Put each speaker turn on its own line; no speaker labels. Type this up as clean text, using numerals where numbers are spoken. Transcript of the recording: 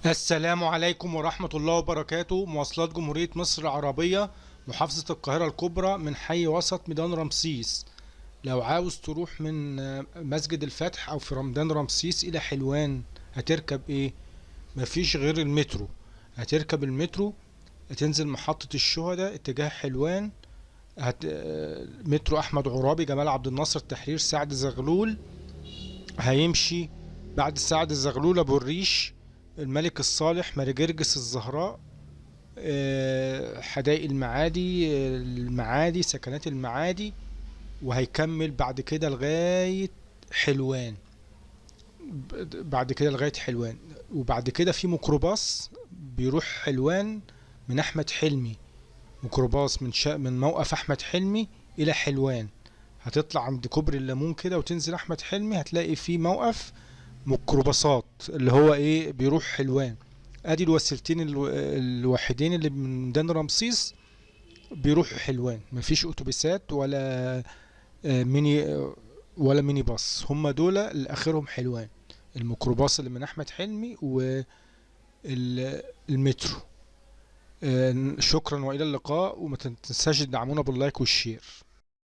السلام عليكم ورحمة الله وبركاته. مواصلات جمهورية مصر العربية، محافظة القاهرة الكبرى، من حي وسط ميدان رمسيس. لو عاوز تروح من مسجد الفتح أو في رمضان رمسيس إلى حلوان هتركب إيه؟ مفيش غير المترو. هتركب المترو، هتنزل محطة الشهداء اتجاه حلوان. مترو أحمد عرابي، جمال عبد الناصر، التحرير، سعد زغلول. هيمشي بعد سعد زغلول أبو الريش، الملك الصالح، ماري جرجس، الزهراء، حدائق المعادي، المعادي، سكنات المعادي، وهيكمل بعد كده لغاية حلوان. بعد كده لغاية حلوان، وبعد كده في ميكروباص بيروح حلوان من أحمد حلمي، ميكروباص من موقف أحمد حلمي إلى حلوان. هتطلع عند كوبري الليمون كده وتنزل أحمد حلمي، هتلاقي في موقف ميكروباصات اللي هو ايه بيروح حلوان. ادي الوسيلتين الوحيدين اللي من ميدان رمسيس بيروحوا حلوان. مفيش اتوبيسات ولا ميني ولا ميني باص، هم دول اللي اخرهم حلوان، الميكروباص اللي من احمد حلمي والمترو. شكرا والى اللقاء، وما تنساش تدعمونا بال like وال share.